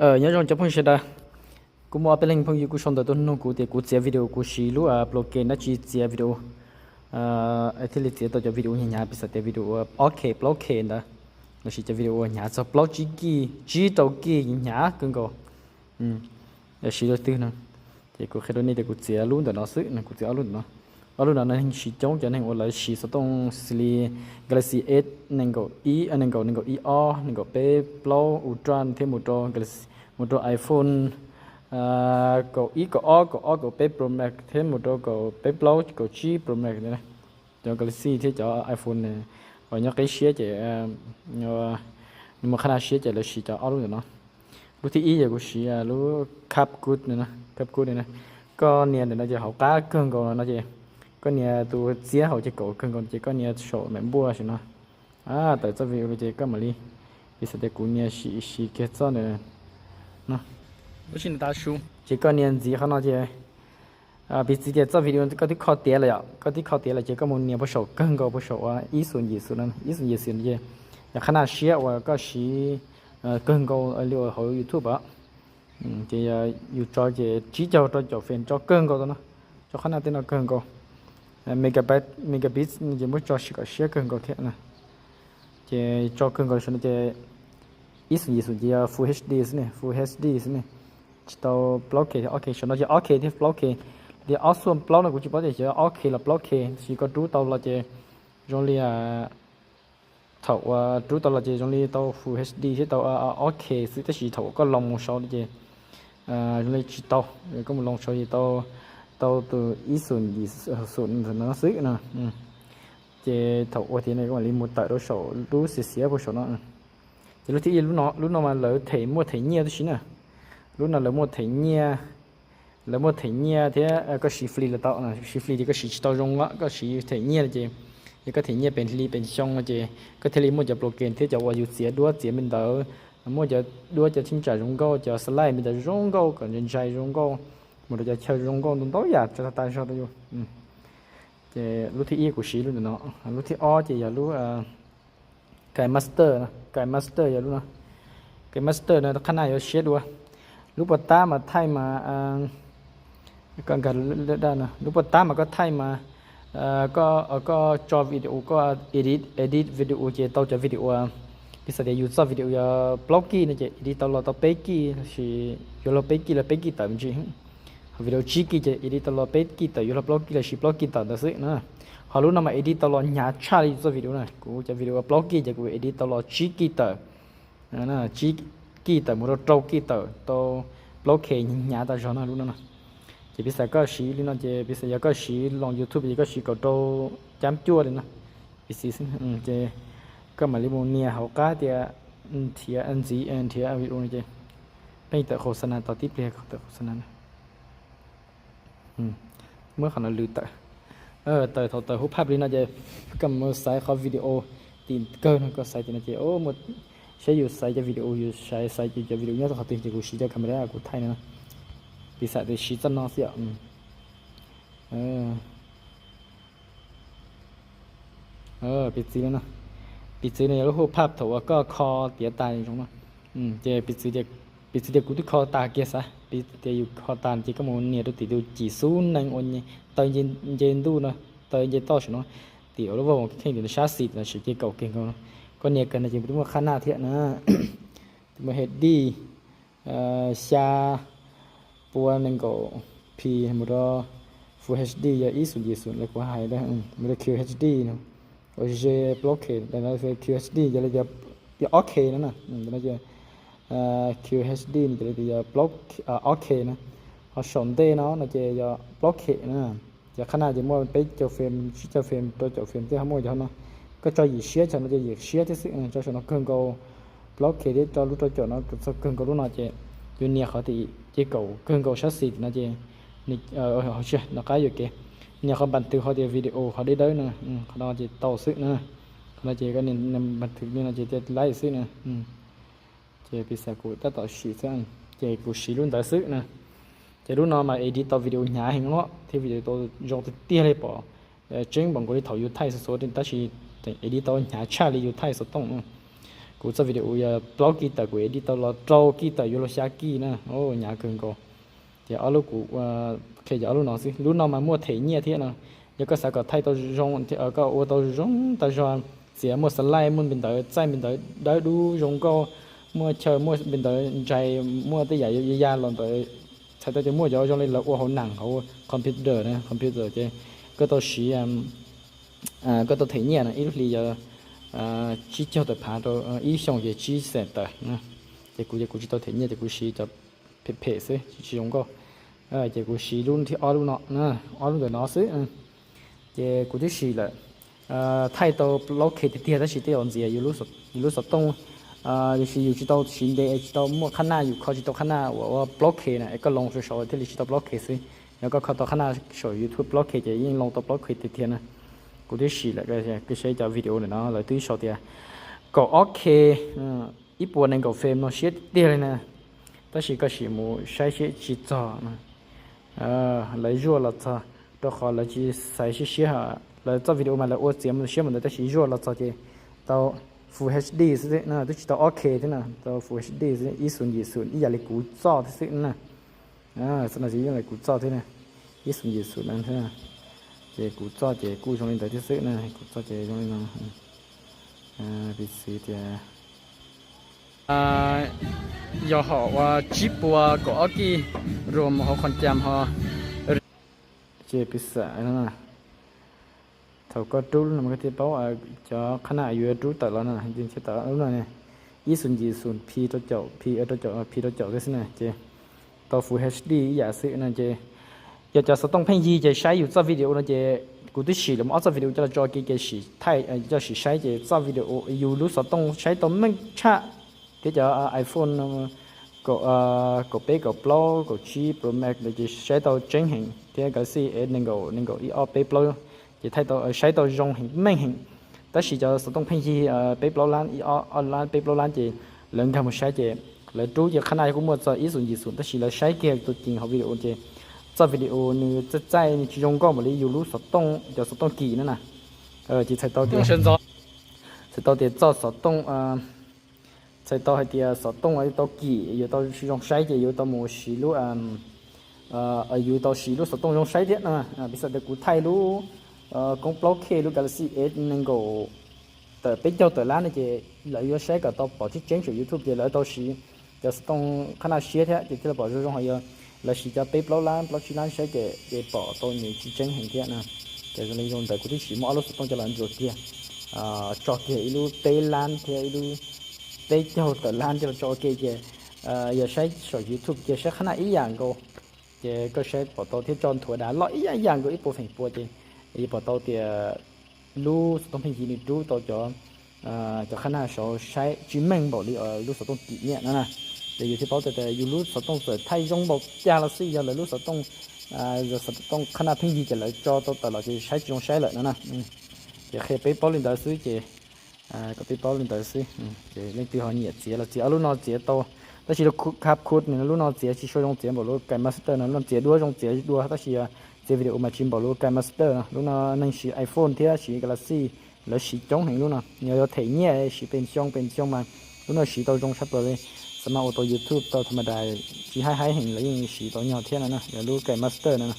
Nyob zoo cov phooj ywg sawv daws, kuv muaj ob peb leeg phooj ywg kuj sau ntawv tuaj nug kuv tias kuv txiav video kuv siv lub program dab tsi txiav video thiaj li txiav tau cov video hnyav hnyav, piv xam tias video ob K plaub K ntawd, los sis cov video uas hnyav txog plaub tsib kij tsib rau kij hnyav kawg nkaus, siv lub twg no. Ces kuv qhia rau nej tias kuv txiav lub ntawm no xwb no, kuv txiav ob lub ntawm no. Ob lub no neeg siv coob, cov neeg uas lawv siv xov tooj xws li Galaxy S nees nkaum ib, nees nkaum, nees nkaum ib ob, nees nkaum peb plaub Ultra thiab mus rau, mus rau iPhone kaum ib, kaum ob, kaum ob, kaum peb Pro Max thiab mus rau kaum peb plaub, kaum tsib Pro Max. Cov Galaxy thiab cov iPhone uas nyob qib siab ces, nws muaj qhab naj siab ces lawv siv cov ob lub ntawm no. Lub thib ib ces kuv siv lub CapCut, CapCut no. Koj nias ntawm no ces hauv qab kawg nkaus no ces koj nias tus txiab hauv ces kaum kawg nkaus ces koj nias saum mem npuaj saum no. Tawm txoj video los ces koj mam li, piv xam tias kuv nias siv, siv kiag txoj ntawm no, ces koj nias ntxiv qhov no ces piv txwv tias txoj video koj twb kho tiav lawm yom, koj twb kho tiav lawm ces koj mus nias puag saum kawg nkaus puag saum ib xus yim xus no, ib xus yim xus no ces yog qhab naj siab uas koj siv kawg nkaus li uas hauv YouTube os. Ces yus tso ces tsib caug rau caum feem tso kawg nkaus tau no, tso qhab naj tej no kawg nkaus. Megabit, megabit ces muab tso kom siab kawg nkaus thiab na. Ces tso kawg nkaus saum no ces ib xus yim xus ces yog Full HD xwb ne, Full HD xwb ne, tsis tau plaub K thiab ob K. Saum no ces ob K thiab plaub K, li ob xuaj plaub no kuv tsis paub tias xyov ob K los plaub K, tab sis koj rub tau los ces zoo li thaum uas rub tau los ces zoo li tau Full HD thiab tau ob K xwb, tab sis thaum uas koj loos mus saud ces zoo li tsis tau, koj mus loos saud ces tau, tau tus ib xus yim xus no xwb no. Ces thaum ua tiav no koj mam li mus tawm rau saum lub xiav xiav puag saum no. Ces lub thib ib, lub no mas lawv them muaj them nyiaj tib si na. Lub no lawv muaj them nyiaj, lawv muaj them nyiaj thiab koj siv free los tau, siv free ces koj siv tsis tau zoo os, koj siv them nyiaj no ces yog koj them nyiaj pes hli pes xyoo no ces koj thiaj li muaj cov program thiab cov uas yus txiav duab txiav me ntawv, muaj cov duab cov cheeb tsam zoo nkauj, cov slide me ntawd zoo nkauj kom ntshai ntshai zoo nkauj, mus rau cov chaw zoo nkauj ntau ntau yam tso tag tag zog rau yus. Ces lub thib ib kuv siv lub ntawm no, lub thib ob ces yog lub KineMaster, KineMaster yog lub no. KineMaster no qhab naj yuav siab dua. Lub puag ta mas thaij mas, koj nkag lub daj no, lub puag ta mas koj thaij mas, koj, koj tso video, koj edit, edit video ces tau cov video, piv xam tias yus txoj video yog plaub kij no ces edit tau los tau peb kij, tab sis yuav luag peb kij los peb kij tawm me ntsis. Ho video tsib kij ces edit tau los peb kij tawm, yuav luag plaub kij los sis plaub kij tawm ntawd xwb na. Ho lub no mas edit tau los hnyav tshaj li yus txoj video na, kuv cov video plaub kij ces kuv edit tau los tsib kij tawm, tsib kij tawm mus rau rau kij tawm tau plaub K hnyav tas zog no lub no no. Ces piv xam koj siv li no ces piv xam yog koj siv loos YouTube ces koj siv kaum rau cab cuaj li no, piv xam xwb. Ces koj mam li mus nias hauv qab tias nrhiav ntxiv, nrhiav video no ces pheej tawm qhov xas nas tos tib pliag kom tawm qhov xas nas na. Muab qhov no lwm tawm. Tawm, thaum tawm hub phaj li no ces koj mus xaiv qhov video tim kawg no, koj xaiv tim no ces saib yus xaiv cov video, yus xaiv xaiv yus cov video nyob rau qhov twg ces kuv siv cov camera kuv thaij no. Piv xam tias siv txoj no xwb yom. Piv txwv no, piv txwv no yog lub hub phaj thaum uas koj kho tiav tas zoo no. Ces piv txwv tias kuv twb kho tas kiag xav, piv tias yus kho tas ces koj mus nias rau tim tus cim xub nees uas taw nce ntuj no, taw nce toj saum no, tim uas lub vaj voos kheej tim no sab xis tim no siv ces kaum kiag nkaus no. Koj nias kawg no ces twb muaj qhab naj thiab na, twb muaj H D xya pua nees nkaum P mus rau Full H D yog ib xus yim xus lawv kuv hais mus rau Q H D no, uas ze plaub K, Q H D yog li tias ob K no na, Q H D no ces li tias yog ob K na, ho saum ntej no no ces yog plaub K na. Ces qhab naj ces muaj peb caug frame, tsib caug frame, rau caum frame thiab ho muaj cov no. Koj tso yim siab tso no ces yim siab thiab xwb, tso saum no kawg nkaus plaub K thiab tso lub rau caum no txog kawg nkaus lub no ces yus nias qhov tim ces kaum kawg nkaus sab xis tim no ces, no qab yuam kev, nias qhov npas twv qhov tias video qhov deb dawb no, qhov no ces tau xwb na. Qhov no ces koj nias npas twv li no ces laib xwb na. Ces piv xam kuv tab tom siv xwb, ces kuv siv lub ntawd xwb na. Ces lub no mas edit tau video hnyav heev os, thiab video tau zoo tiag tiag li, pom tseeb npaum nkaus li thaum yus thaij xov xov, tab sis edit tau hnyav tshaj li yus thaij xov tooj. Kuv txoj video yog plaub kis tawm, kuv edit tau los rau kis tawm, yuav luag xya kis na, hnyav kawg nkaus. Ces ob lub kuv qhia yog ob lub no xwb, lub no mas muaj them nyiaj thiab no. Yog koj xav kom thaij tau zoo, koj ua tau zoo tag zog, txiav muaj slide, muaj npe ntawv, txaij npe ntawv dawb dub zoo nkauj, muaj chaw, muaj npe ntawv ntshai, muaj tej yam ya ya los ntawd, txhais tau tias muaj cov zoo li lawv ua hauv nees hauv computer na, computer ces koj tau siv, koj tau them nyiaj no ib lub hlis yog tsib caug tawm phav rau ib xyoos ces tsib xees tawm. Ces kuv ces kuv tsis tau them nyiaj ces kuv siv cov phem phem xwb, tsis zoo nkauj. Ces kuv siv lub thib ob lub no, ob lub ntawm no xwb. Ces kuv twb sim lawm, thaij tau plaub K tiag tiag tab sis tej zaum ntxias yus lub xov tooj, tiam sis yus tsis tau siv ntev, tsis tau muaj qhab naj, yus kho tsis tau qhab naj uas ua plaub K na es koj loo saum saud thiaj li tsis tau plaub K xwb. Yog koj kho tau qhab naj saum YouTube plaub K ces yeej loo tau plaub K tiag tiag na. Kuv twb sim lawm, koj saib cov video ntawm no lawv twb sau tias kaum ob K, ib puas nees nkaum frame no siab tiag tiag li na. Tab sis koj sim mus saib siab tsis txog, lawv zuaj los txog, rau qhov lawv tsis xaiv siab siab, lawv txoj video mas lawv ua txiav mus siab mus ntawd tab sis zuaj los txog ces tau Full H D xwb, twb tsis tau ob K thiab na, tau Full H D xwb, ib xus yim xus ib yam li kuv txoj thiab xwb na. Xwb no ces ib yam li kuv txoj thiab na, ib xus yim xus no thiab. Ces kuv txoj ces kuj zoo li ntawd thiab xwb na, kuv txoj ces zoo li no. Piv xwv tias yog hom uas tsib puas kaum ob kij rom hauv qhov cam ho, ces piv xam no, thaum koj rub lub no mas koj thiaj paub cov qhab naj yuav rub tawm los no, tawm lub no, ib xus yim xus P rau caum, P rau caum, P rau caum thiab xwb na ces tau Full H D ib yam xwb no ces yog cov xov tooj pheej yig ces saib yus txoj video no ces kuv twb sim lawm ob txoj video coj los tso ke ces sim thaij, coj sim saib ces txoj video yus lub xov tooj saib tau meej tshaj thiab cov iPhone kaum peb, kaum plaub, kaum tsib Pro Max ntawd ces saib tau tseeb heev thiab Galaxy S nees nkaum, nees nkaum ib ob peb plaub ces thaij tau, saib tau zoo heev meej heev. Tab sis cov xov tooj pheej yig peb plaub lab, ib ob lab peb plaub lab ces lawv nkag mus saib ces lawv rub ces qhab naj kuj muaj txog ib xus yim xus tab sis lawv saib kiag tus ceev hauv video ces txoj video nws txaij txaij nws tsis zoo nkauj npaum li yus lub xov tooj, cov xov tooj kim na na. Ces txhais tau tias, txhais tau tias txoj xov tooj, txhais tau hais tias xov tooj yuav tau kim, yuav tau zoo saib ces yuav tau mus siv lub, yuav tau siv lub xov tooj zoo saib thiab no. Piv xam tias kuv thaij lub koob plaub K, lub Galaxy S nees nkaum tawm peb caug tawm lab no ces lawv yuav saib kom tau pom tseeb tseeb saum YouTube ces lawv tau siv cov xov tooj qhab naj siab thiab ces thiaj li pom zoo zoo, ho yog lawv siv cov peb plaub lab plaub tsib lab saib ces, ces pom tau nws tsis tseeb heev thiab na. Ces zoo li zoo ntawd kuv twb sim muab ob lub xov tooj coj los ntxuav kiag, tso kiag ib lub peb lab thiab ib lub peb caug tawm lab coj los tso ua ke ces yog saib saum YouTube ces saib qhab naj ib yam nkaus. Ces koj saib pom tau thiab tso nthuav dav loj ib yam yam nkaus ib puas feem pua ces yuav pom tau tias lub xov tooj pheej yig nws rub tau cov, cov qhab naj saud saib tsis meej npaum li lub xov tooj kim niaj no na. Ces yus thiaj paub tias yus lub xov tooj txawm thaij zoo npaum cas los xij yog lawv lub xov tooj, xov tooj qhab naj pheej yig ces lawv tso tau tawm los ces saib tsis zoo saib lawm no na. Ces qhia peb paub li ntawd xwb ces, kom peb paub li ntawd xwb. Ces leej twg ho nyiam txiav los txiav, ob lub no txiav tau, tab sis lub CapCut no lub no txiav tsis sua zoo txiav npaum lub KineMaster no, lub no txiav duab zoo txiav dua tab sis txiav video mas tsis npaum lub KineMaster no. Lub no neeg siv iPhone thiab siv Galaxy lawv siv coob heev lub no, yog yuav them nyiaj siv pes xyoo pes xyoo mas lub no siv tau zoo tshaj plaws li. Xav mas ua tau YouTube tau tha ma das tsis haib haib heev lawv yeej siv tau nyog thiab no na, yog lub KineMaster no.